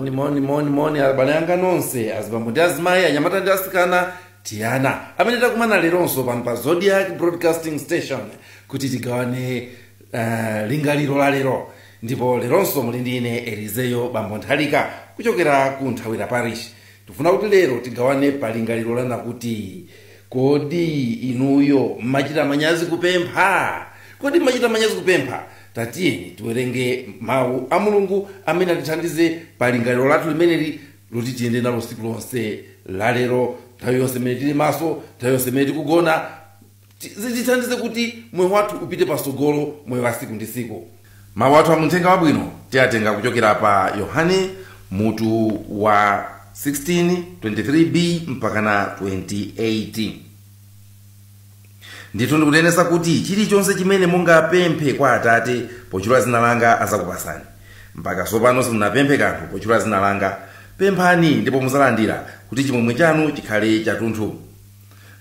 Moni, moni, moni, moni, abale anga nonse, azibambo ndi azimayi, anyamata ndi asikana, tiyana amene takumana leronso pano pa Zodiac Broadcasting Station kuti tigawane lingaliro la lero. Ndipo leronso muli ndi ine Elizeyo Bambo Nthalika kuchokera ku Nthawira Parish. Tifuna kuti lero tigawane pa lingaliro lana kuti kodi inuyo mmachita manyazi kupempha? Kodi mmachita manyazi kupempha? Tatiyeni tiwerenge mawu a Mulungu amene atithandize pa lingaliro lathu limeneli loti tiyende nalo tsiku lonse la lero, nthawi yonse imene tili maso, nthawi yonse imene tikugona, zitithandize kuti moyo wathu upite patsogolo, moyo wa tsiku ndi tsiku. Mawu athu amuthenga wabwino tiyatenga kuchokera pa Yohane mutu wa 16 23b mpaka na 28. Ndithu ndikunenetsa kuti chilichonse chimene mungapemphe kwa Atate pochula zina langa azakupasani. Mpaka tsopano simunapemphe kanthu pochula zina langa. Pemphani ndipo muzalandira, kuti chimwemwe chanu chikhale chathunthu.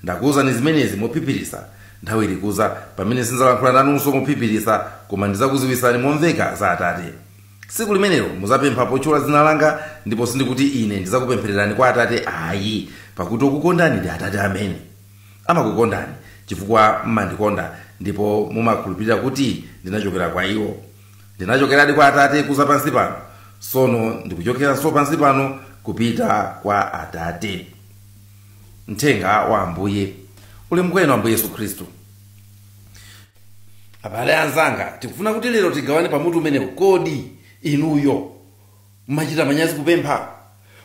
Ndakuwuzani zimenezi mophiphirisa. Nthawi ilikuza pamene sindidzalankhula nanunso mophiphirisa, koma ndidzakudziwitsani momveka za Atate. Tsiku limenelo muzapempha pochula zina langa, ndipo sindikuti ine ndidzakupemphererani kwa Atate ayi, pakuti okukondani ndi Atate amene amakukondani, chifukwa mmandikonda ndipo mumakhulupirira kuti ndinachokera kwa iwo. Ndinachokeradi kwa Atate kuza pansi pano, sono ndikuchokeranso pansi pano kupita kwa Atate. Mthenga wa Ambuye. Ulemu kwenu Ambuye Yesu Khristu. Abale anzanga, tikufuna kuti lero tigawane pamutu umenewu. Kodi inuyo mmachita manyazi kupempha?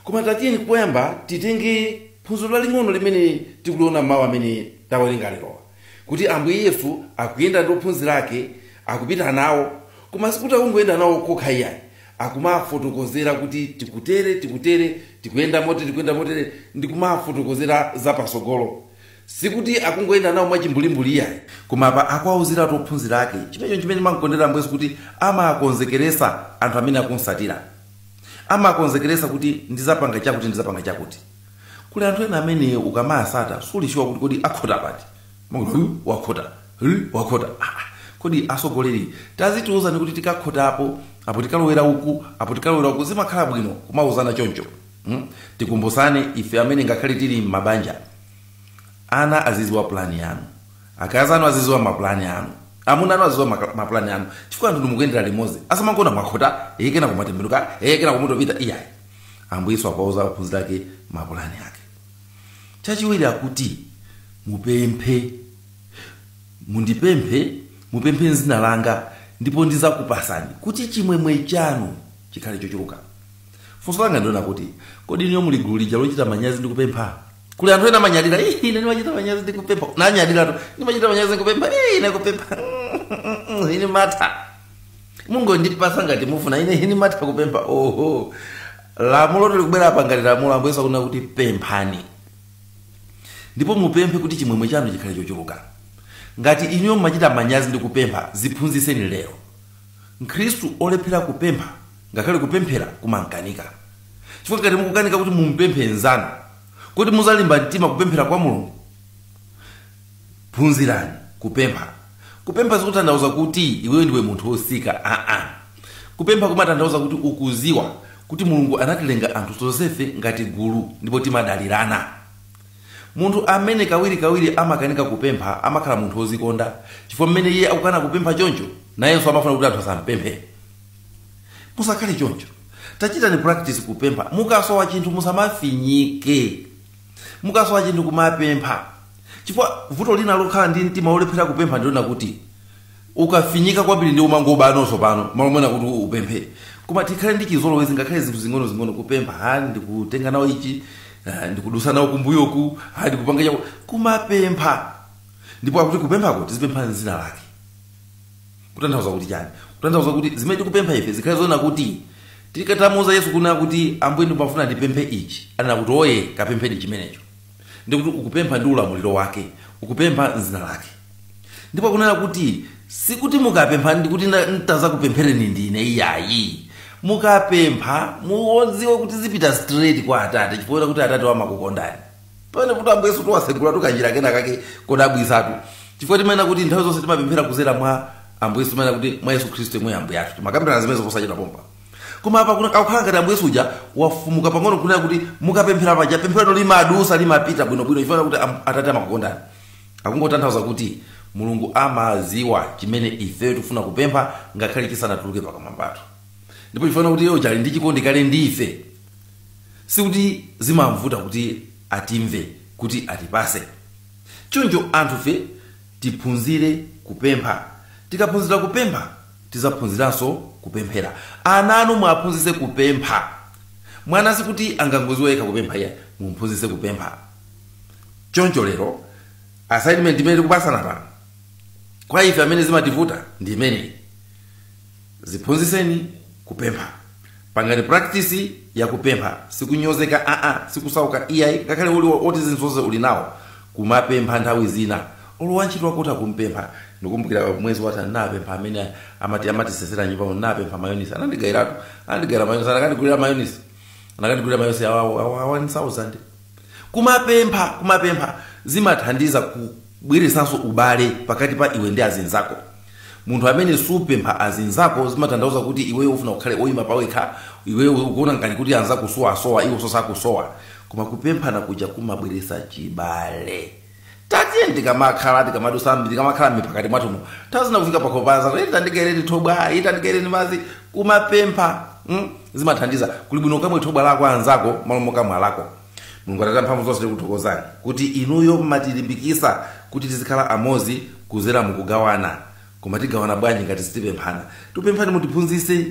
Koma tatiyeni poyamba titenge phunziro laling'ono limene tikuliona mawu amene tawerenga lerowa, kuti Ambuye Yesu akuyenda ndi ophunzira ake, akupita nawo, koma sikuti akungoyenda nawo kokha iyayi, akumafotokozera kuti tikutere, tikutere, tikuyenda motere, tikuyenda motere, ndikumafotokozera zapatsogolo. Sikuti akungoyenda nawo mwachimbulimbuli iyayi, koma apa akuwauziratu ophunzira ake. Chimenecho chimene mankondera Ambuye Yesu, kuti amakonzekeresa anthu amene akunsatira, amakonzekeresa kuti ndizapanga chakuti, ndizapanga chakuti. Kuli anthu ena amene ukamasata sulishiwa kuti kodi akhota pati, wakhota, wakhota. Kodi asogoleri tazitiuzani kuti tikakhotapo apo, tikalowera uku apo, tikalowera uku. Zimakhala bwino kumauzana choncho. Tikumbusane ife amene ngakhale tili m'mabanja, ana aziziwa plani yanu, akazi anu aziziwa maplani anu, amuna anu aziziwa maplani anu, chifukwa anthu ndimukuyendera limodzi. Asamangona mwakhota kena kumatembenuka, kena kumutopita iyayi. Ambuye Yesu akuwauza ophunzira ake mapulani ake. Chachiwiri akuti mupemphe, mundipemphe, mupemphe mzina langa ndipo ndizakupasani, kuti chimwemwe chanu chikhale chochuluka. Funso langa ndiona kuti kodi niyo muli gulu lija lochita manyazi ndi kupempha? Kuli anthu ena amanyadira, "Ih, ine ndimachita manyazi ndi kupempha." Nanyadira tu, ndimachita manyazi ndi kupempha. "Ih, ine kupempha ine matha, mungondipasa ngati mufuna, ine matha kupempha." Oho, lamulo tilikubwera apa ngati lamulo. Ambuye Yesu akunena kuti pemphani ndipo mupemphe kuti chimwemwe chanu chikhale chochuluka. Ngati inuyo mumachita manyazi ndi kupempha, ziphunzitseni lero. Mkhristu olephera kupempha, ngakhale kupemphera kumankanika, chifukwa ngati mukukanika kuti mumpemphe nzanu, kuti muzalimba mtima kupemphera kwa Mulungu? Phunzirani kupempha. Kupempha sikutanthauza kuti iweyo ndiwe munthu wosika, aa. Kupempha kumatanthauza kuti ukuziwa kuti Mulungu anatilenga anthu tonsefe ngati gulu ndipo timadalirana. Munthu amene kawirikawiri amakanika kupempha amakhala munthu wozikonda, chifukwa mmene iye akukana kupempha choncho, nayenso amafuna kuti anthu asampemphe. Musakhale choncho. Tachitani practice kupempha. Mukasowa chinthu musamafinyike, mukasowa chinthu kumapempha, chifukwa vuto lina lokhala ndi mtima wolephera kupempha ndilona kuti ukafinyika kwambiri ndi umangobanonso pano malo mwena kuti upemphe. Koma tikhale ndi chizolowezi, ngakhale zinthu zing'ono-zing'ono kupempha. Ha, ndikutenga nawo ichi, ndikudusa nawo kumbuyoku, ha, ndikupanga chako, kumapempha. Ndipo akuti kupemphako tizipempha mzina lake. Kutanthauza kuti chani? Kutanthauza kuti zimene tikupempha ife zikhale zoona kuti tikatamuuza Yesu kunena kuti, "Ambuye, ndimafuna ndipemphe ichi," anena kuti, "Oye, kapempheni chimenecho." Ndikuti ukupempha ndi ulamuliro wake, ukupempha mzina lake. Ndipo kunena kuti sikuti mukapempha ndikuti ntazakupemphereni ndine iyayi. Mukapempha mudziwe kuti zipita straight kwa Atate, chifukwa kuti Atate wamakukondani. Pamene kuti Ambuye Yesu tiwasegula tukanjira kena kake kodabwisatu, chifukwa timanena kuti nthawi zonse timapemphera kuzera mwa Ambuye Yesu, timanena kuti mwa Yesu Khristu yemwe Ambuye athu. Timakambirana zimene zoposachedwa pompa. Koma apa akukhala ngati Ambuye suja wafumuka pang'ono kunena kuti mukapemphera paja pemphero limadusa limapita bwinobwino chifukwa kuti Atate amakukondani. Akungotanthauza kuti Mulungu amaziwa chimene ife tifuna kupempha ngakhale chisanatuluke pakamwa pathu. Ndipo chifukwa kuti iye ali ndi chikondi kale ndi ife, sikuti zimamvuta kuti atimve kuti atipase. Choncho anthufe tiphunzire kupempha. Tikaphunzira kupempha tizaphunziranso kupemphera. Ana anu mwaphunzitse kupempha. Mwana sikuti angangoziwa yekha kupempha iye, mumphunzitse kupempha. Choncho lero assignment imene tikupasana pano kwa ife amene zimativuta ndi imeneyi: ziphunzitseni kupempha, pangani practice ya kupempha. Sikunyozeka aa, sikusauka iyayi, ngakhale uli oti zinthu zonse uli nawo, kumapempha nthawi zina. Olowa ntchito wakuti akumpempha. Ndikumbukira mwezi watha ndinapempha amene amatisesera nyumba, ndinapempha mayonisi, anandigayiratu, anandigayira mayonisi, anakandigulira mayonisi, anakandigulira mayonisi awa 1000. Kumapempha, kumapempha zimathandiza kubweresanso ubale pakati pa iwe ndi azinzako. Munthu amene supempha azinzako zimatanthauza kuti iweyo ufuna kukhale oyima pawekha, iweyo ukuona ngati kuti anzako suwasowa, iwe sosakusowa. Koma kupemphana kuja kumabweresa chibale. Tatiye tikamakhala tikamadusa tikamakhala miphakati mwathumu, tazina kufika pakhopanza, iti tandigaireni thobwa, iti tandigaireni madzi. Kumapempha zimathandiza. Kuli bwino kamwe thobwa lako anzako malo mokamwa lako. Mulungu Atate mphamvu zonse, tikuthokozani kuti inuyo mmatilimbikisa kuti tizikhala amodzi kuzera mukugawana. Koma tigawana bwanji ngati sitipemphana? Tipemphani, mutiphunzitse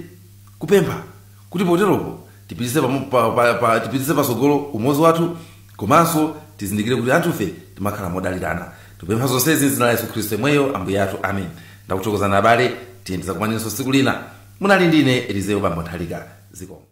kupempha kuti poteropo tipitise tipitise pasogolo umodzi wathu, komanso tizindikire kuti anthufe timakhala modalirana. Tipempha zonsezi m'dzina la Yesu Khristu yemweyo Ambuye athu, amen. Ndakuthokozani abale, tiyendeza kumaninso tsiku lina. Munali ndine Elizeo Bambo Nthalika. Zikomo.